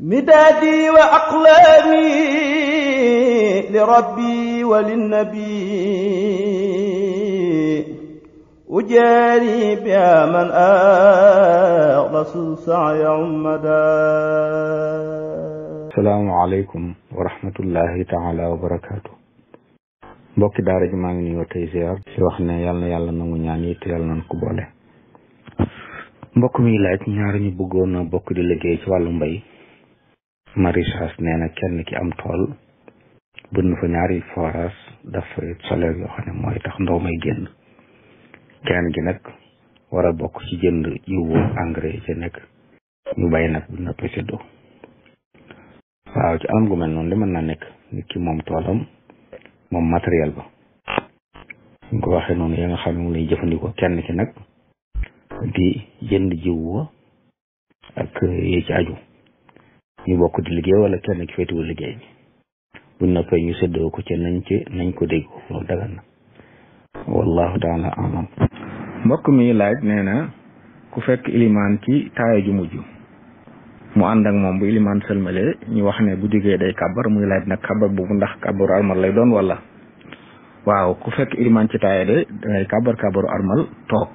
مدادي وأقلامي لربي وللنبي أجاري بها من أخلص السعي عمدا. السلام عليكم ورحمة الله تعالى وبركاته. mbokki daara ji maa ngi nuyoo tey ziar ci wax ne yàlla na yàlla nangu ñaan yi te yàlla nañ ko boole. mbokk mi laaj ñaar ñu bëggoon a bokk di liggéey ci wàllu mbay. maraîchage nee na kenn ki am tool bënn fa ñaari forage dafa solaire yoo xam ne mooy tax ndox may génn. kenn gi nag war a bokk ci jënd jiwu engrais ci nekk ñu bàyyi nag bu noppee séddoo. waaw ci anam gu mel noonu de mën naa nekk nit ki moom toolam moom matériel ba ñu ko waxee noonu ya nga xam ne moom lañuy jëfandikoo kenn ki nag di jënd jiwu ak yi ci aju ñu bokk di liggéey wala kenn ki féetuwul liggéey bi bu noppee ñu séddoo ko ci nañ ko dégg loolu dagan na wallahu taala alam. mbokk mi laaj nee na ku fekk ilimaan ci taaya ju mujj mu ànd ak moom bu ilimaan sëlmale ñu wax ne bu jógee day kàbbar muy laaj nag kàbbar boobu ndax kàbbaru armal lay doon wala. waaw ku fekk ilimaan ci taaya de dangay kàbbaru armal toog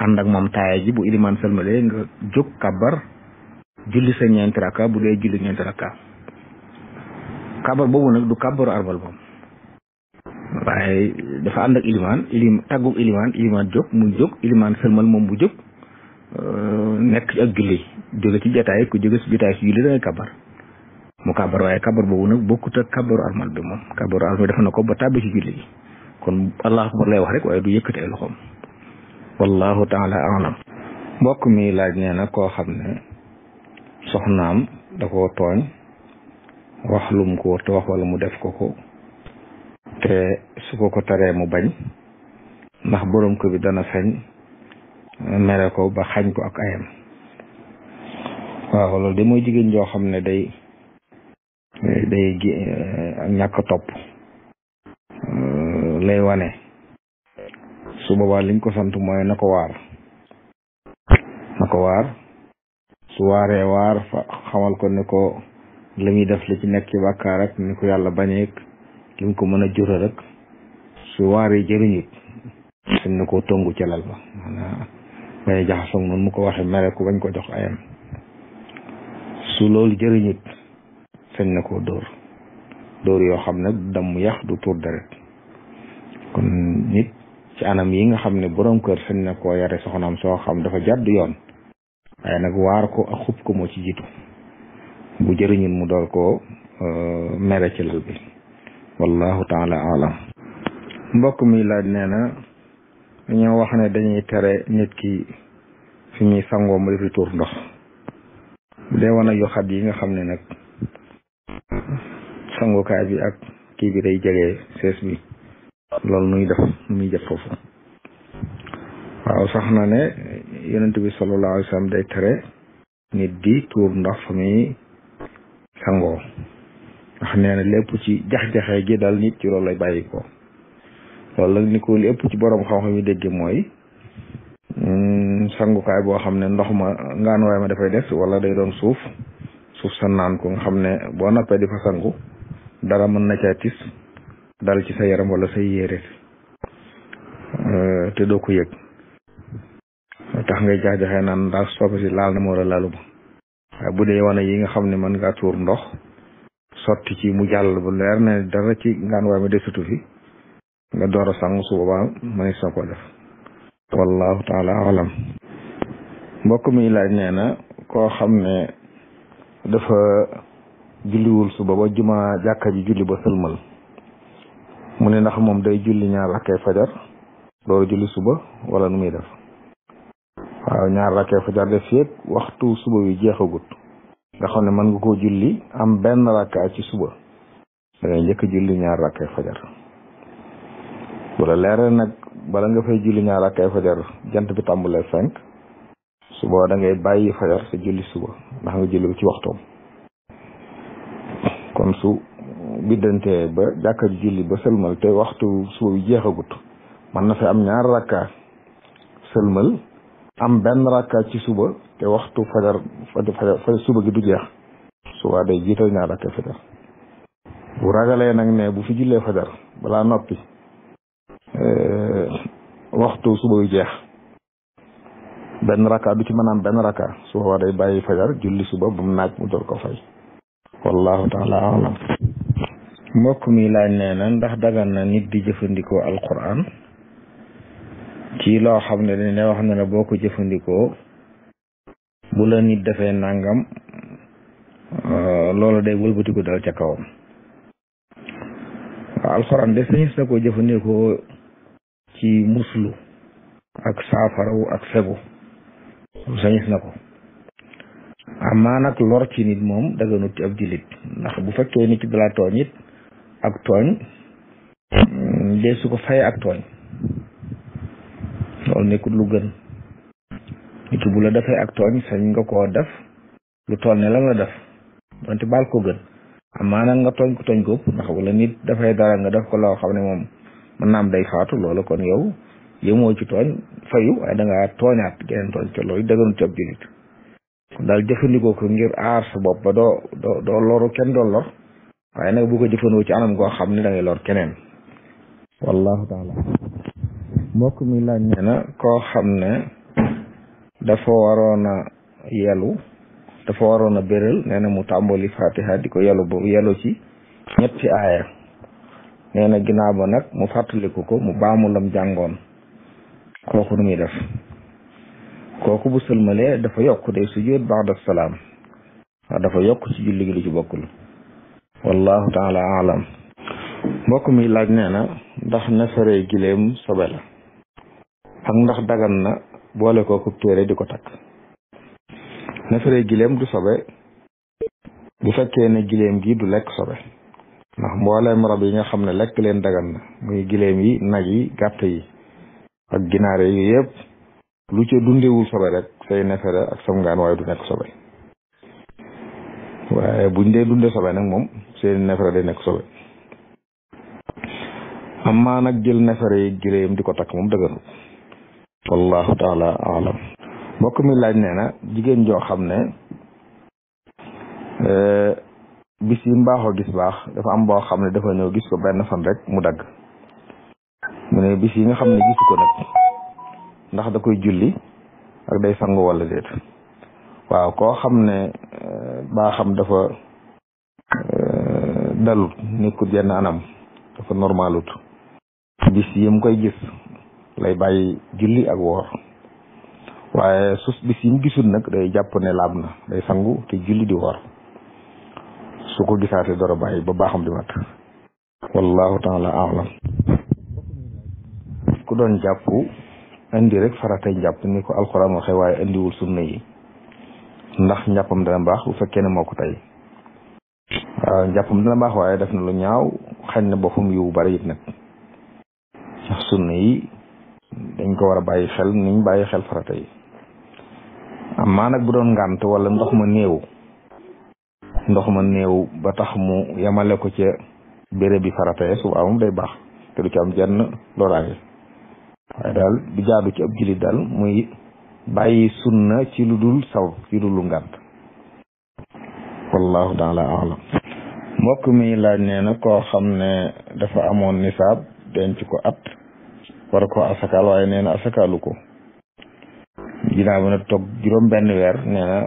ànd ak moom taaya ji bu ilimaan sëlmale nga jóg kàbbar julli sa ñeenti rakka bu dee julli ñeenti rakka. kàbbar boobu nag du kàbbaru armal moom waaye dafa ànd ak tàggug ilimaan jóg muy jóg ilimaan sëlmal moom bu jóg nekk ak julli jóge ci jotaay ku jóge ci jotaay si julli dangay kàbbar mu kàbbar waaye kàbbar boobu nag bokkut ak kàbbaru armal bi moom kàbbaru armal dafa na ko ba tàbbi ci julli gi kon allahu akbar lay wax rek waaye du yëkkati ay loxoom wallahu taala alam. mbokk mi laaj nee na koo xam ne soxnaam da koo tooñ wax lum ko te wax wala mu def ko te su ko taree mu bañ ndax borom ko bi dana sañ mere ko ba xañ ko ak ayam. waaw loolu de mooy jigéen joo xam ne day ak ñàkk topp lay wane su boobaa liñ ko sant mooy na ko waar su waaree waar fa xamal ko ne ko li muy def li ci nekk ci bàkkaar rek ni ko yàlla bañeek li mu ko mën a jural rek su waaree jëriñut sañ na koo tongu ca lal ba maanaam bañ jaxasoo noonu mu ko waxee mere ko bañ ko jox ayam. su loolu jëriñut sañ na koo dóor yoo xam ne du damm yax du tuur deret. kon nit ci anam yi nga xam ne borom kër sañ na koo yare soxnaam soo xam dafa jàdd yoon waaye nag waar ko ak xub ko moo ci jiitu bu jëriñut mu door koo mere ci lal bi wallahu taala alam. mbokk mi laaj nee na dañoo wax ne dañuy tere nit ki fi ñuy sangoo mu di tuur ndox bu dee wan ak yu xat yi nga xam ne nag sangukaay bi ak kii bi day jege sees bi loolu nuy def foofu. waaw sax na ne yonent bi sallallahu alayhi wa sallam day tere nit di tuur ndox fa muy sangoo ndax nee na lépp ci jax-jaxee gi dal nit ci loolu lay bàyyi ko. loolu nag ni ko li ëpp ci borom xam-xam yi dégg mooy sangukaay boo xam ne ndox ma ngaanuwaay ma dafay des wala day doon suuf sa naan ko nga xam ne boo noppee di fa sangu dara mën na caa tis dal ci sa yaram wala say yére te doo ko yëg tax ngay jax-jaxee naan ndax soppi si laal na ma wala laalu ma waaye bu dee wane yi nga xam ne mën ngaa tuur ndox sotti ci mu jàll bu leer ne dara ci ngaanuwaay ma desatu fi nga door a sangu su boobaa mënees na koo def wallahu taala alam. mbokk mi laaj nee na koo xam ne dafa julliwul suba ba juma jàkka ji julli ba sëlmal mu ne ndax moom day julli ñaar rakkee fajar loolu julli suba wala nu muy def. waaw ñaar rakkee fajar def yëpp waxtu suba wi jeexagut nga xam ne mën nga koo julli am benn rakkaa ci suba da ngay njëkk julli ñaar rakkee fajar bu la leeral nag bala nga fay julli ñaar rakkee fajar jant bi tàmbalee 5 suba da ngay bàyyi fajar sa julli suba ndax nga julli ko ci waxtoom. kon su biddantee ba jàkka ji julli ba sëlmal te waxtu suba bi jeexagut man na fi am ñaar rakka sëlmal am benn rakka ci suba te waxtu fajar suba gi du jeex suba day jiital ñaar rakka fajar bu ragalee nag ne bu fi jullee fajar balaa noppi waxtu suba yu jeex benn rakka du ci mën a am benn rakka suba day bàyyi fajar julli suba bu mu naaj mu door ko fay wallahu taala alam. mbokk mi laaj nee na ndax dagan na nit di jëfandikoo alquran ci loo xam ne dañ lay wax ne la boo ko jëfandikoo bu la nit defee nangam loolu day wëlbatiku dal ca kawam. waaw alquran de sañis na ko jëfandikoo ci muslu ak saafarawu ak fegu sañis na ko amaa nag lor ci nit moom daganut ci ab jullit ndax bu fekkee nit ki dala tooñ it ak tooñ dee su ko fay ak tooñ loolu nekkul lu gën nit ki bu la defee ak tooñ sañ nga koo def lu toll ne lam la def donte baal ko gën amaa nag nga tooñ ko tooñ ko ndax wala nit dafay dara nga def ko loo xam ne moom mën naam day faatu loolu kon yow yëmoo ci tooñ fayu waaye da ngaa tooñaat geneen tooñ te loolu daganut ci ab jullit kon daal jëfandikoo ko ngir aar sa bopp ba doo loru kenn doo lor waaye nag bu ko jëfandikoo ci anam goo xam ne da ngay lor keneen wallahu taala. mbokk mi laaj nee na koo xam ne dafa waroon a yelu dafa waroon a béral nee na mu tàmbali fatiha di ko yelu boobu yelu ci ñetti aaya nee na ginnaaw ba nag mu fàttaliku ko mu baamu lam jàngoon kooku nu muy def kooku bu sëlmalee dafa yokk day sujjóot ba'da salaam waaw dafa yokk ci julli gi lu ci bokkul wallahu taala alam. mbokk mi laaj nee na ndax neefere gileem sobe la ak ndax dagan na boole ko kub téere di ko takk. neefere gileem du sobe bu fekkee ne gileem gi du lekk sobe ndax mbooleem rab yi nga xam ne lekk leen dagan na muy gileem yi nag yi gàtt yi ak ginaar yi yëpp lu ca dundewul sobe rek say neefere ak sam ngaan waaye du nekk sobe waaye buñ dee dunde sobe nag moom seen neefere day nekk sobe amma nag jël neefere yi gileem di ko takk moom dëgganul wallahu taala alam. mbokk mi laaj nee na jigéen joo xam ne bis yi mbaaxoo gis baax dafa am boo xam ne dafa ñëw gis ko benn fan rek mu dagg mu ne bis yi nga xam ne gisu ko nag ndax da koy julli ak day sangu wala déet. waaw koo xam ne baaxam dafa dalut nekkul yenn anam dafa normalut bis yi mu koy gis lay bàyyi julli ak woor waaye sus bis yi mu gisul nag day jàpp ne laab na day sangu te julli di woor su ko gisaatee dara bàyyi ba baaxam di mat wallahu taala alam. ku doon jàpp indi rek faratay njàpp ni ko alxuraan waxee waaye indiwul sunna yi ndax njàppam dana baax bu fekkee ne moo ko tey waaw njàppam dana baax waaye def na lu ñaaw xañ na boppam yu bari it nag ndax sunna yi dañ ko war a bàyyi xel niñ bàyyi xel farata yi amaa nag bu doon ngànt wala ndox ma néew ba tax mu yemale ko ca béréb bi farata yi suba moom day baax te du ci am jenn loraange waaye daal di jaadu ci ab jullit daal muy bàyyi sunna ci lu dul saw ci lu dul ngànt wallahu taala alam. mbokk mi laaj nee na koo xam ne dafa amoon nisaab denc ko at war ko asakaal waaye nee na asakaalu ko ginnaaw bi nag toog juróom benn weer nee na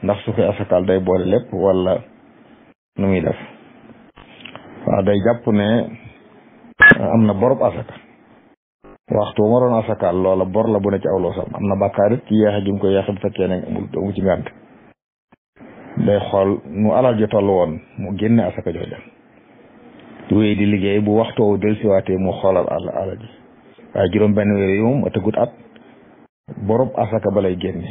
ndax su koy asakaal day boole lépp wala nu muy def. waaw day jàpp ne am na borob asaka waxtu ma doon asakaal loola bor la bu ne ci awloo sam am na bàkkaar it ci yeexe gi mu ko yeexe bu fekkee ne amu ci ngànt day xool nu alal ji toll woon mu génne asaka jooja wéy di liggéey bu waxtoo del siwaatee mu xoolal alal ji waaye juróom benn weer yi moom a tëggut at borob asaka ba lay génne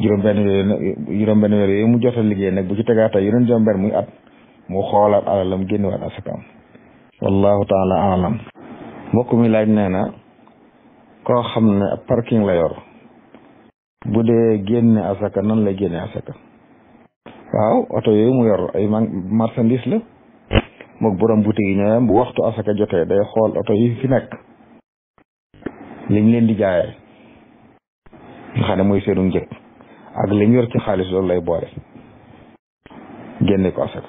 juróom benn weer yooyu mu jot a liggéey nag bu ci tegaata yeneen juróom benn muy at mu xoolal alalam génne waat asakaam wallahu taala alam. mbokk mi laaj nee na koo xam ne parking la yor bu dee génne asaka nan lay génne asaka. waaw oto yooyu mu yor ay marchandise la mook borom boutique yi ñooyam bu waxtu asaka jotee day xool oto yi fi nekk liñ leen di jaayee nga xam ne mooy seenu njëg ak liñ yor ci xaalis loolu lay boole génne ko asaka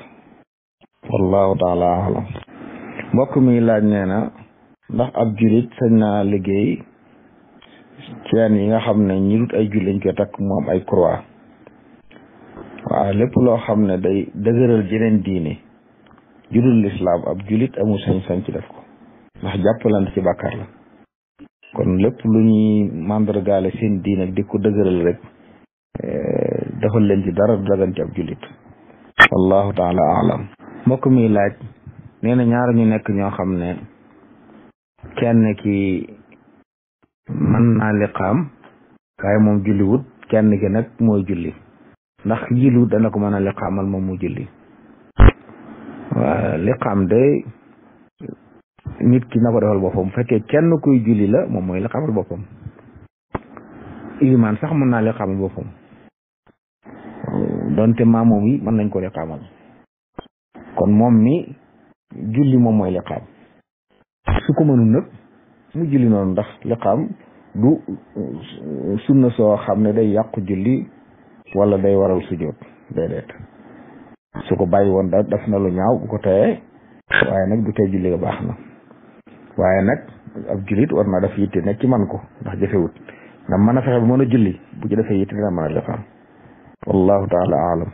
wallahu taala alam mbokk mi laaj nee na ndax ab julit sañ naa liggéey ceen yi nga xam ne ñi dut ay julit lañ koy takk mu am ay croix waaw lépp loo xam ne day dëgëral jeneen diine judul lislaam ab julit amul sañ-sañ ci def ko ndax jàppalante ci bàkkaar la kon lépp lu ñuy màndargaale seen diine di ko dëgëral rek defal leen ci dara du dagan ci ab julit wallahu taala alam mbokk mi laaj nee na ñaar ñu nekk ñoo xam ne kenn ki mën naa liqaam waaye moom julliwut kenn ki nag mooy julli ndax jilu dana ko mën a liqaamal moom mu julli waaw liqaam de nit ki na ko defal boppam bu fekkee kenn kuy julli la moom mooy liqaamal boppam ilimaan sax mën naa liqaamal boppam donte maamoom yi mën nañ ko liqaamal kon moom mi julli moom mooy liqaam su ko mënul nag mu julli noonu ndax liqaam du sunna soo xam ne day yàqu julli wala day waral sujjóot déedéet su ko bàyyi woon da def na lu ñaaw bu ko teyee waaye nag du tey julli ga baax na waaye nag ab jullit war na def yitte nekk ci man ko ndax jafewut ndax mën a fexe ba mën a julli bu ci defee yitte dina mën a liqaam wallahu taala alam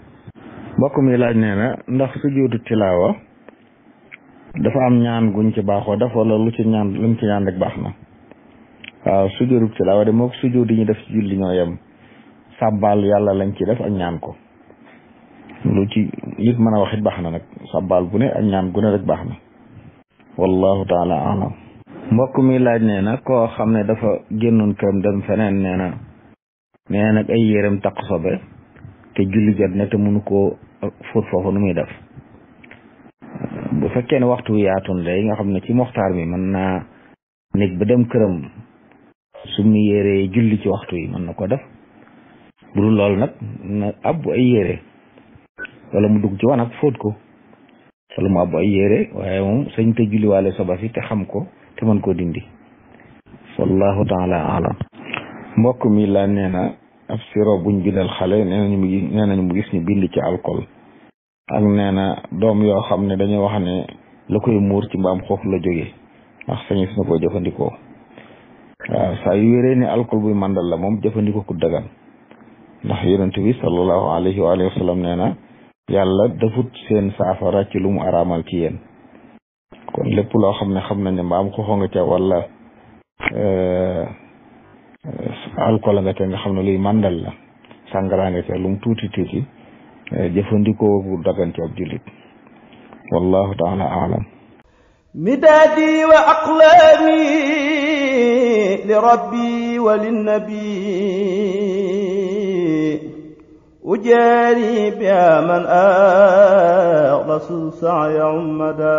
mbokk mi laaj nee na ndax sujjóotu tilaawa dafa am ñaan guñ ci baaxoo def wala luñ ci ñaan rek baax na waaw sujjóotu tilaawa de mook sujjóot yi ñu def ci julli ñoo yem sàbbaal yàlla lañ ci def ak ñaan ko lu ci nit mën a wax it baax na nag sàbbaal bu ne ak ñaan gu ne rek baax na wallahu taala alam mbokk mi laaj nee na koo xam ne dafa génnoon këram dem feneen nee na nag ay yéreem taq sobe te julli jot ne te mënu koo fóot foofu nu muy def bu fekkee ne waxtu wi yaatoon day nga xam ne ci moxtaar mi mën naa nekk ba dem këram su mu yéree julli ci waxtu yi mën na ko def bu dul loolu nag na abbu ay yére wala mu dugg ci wanag fóot ko wala mu abbu ay yére waaye moom sañ te julliwaale soba si te xam ko te mën koo dindi wallahu taala alam mbokk mi la nee na ab siro buñ bindal xale nee nañu mu gis ñu bind ci alcool ak nee na doom yoo xam ne dañoo wax ne la koy muur ci mbaam xoox la jógee ndax sañis na koo jëfandikoo waaw saa yu wéree ne alcool buy màndal la moom jëfandikoo ku dagan ndax yonent bi sallallahu alayhi wa sallam nee na yàlla defut seen saafara ci lu mu araamal ci yéen kon lépp loo xam ne xam nañ ne mbaam xoox nga ca wala alcool nga ca nga xam ne luy màndal la sàngara nga ca lu mu tuuti tuuti jëfandikoo bu dagan ci ab jullit wallahu taala alam midaadi wa aqlaami li rabbi wa linnabi ujaari biha man rasul saaya ummada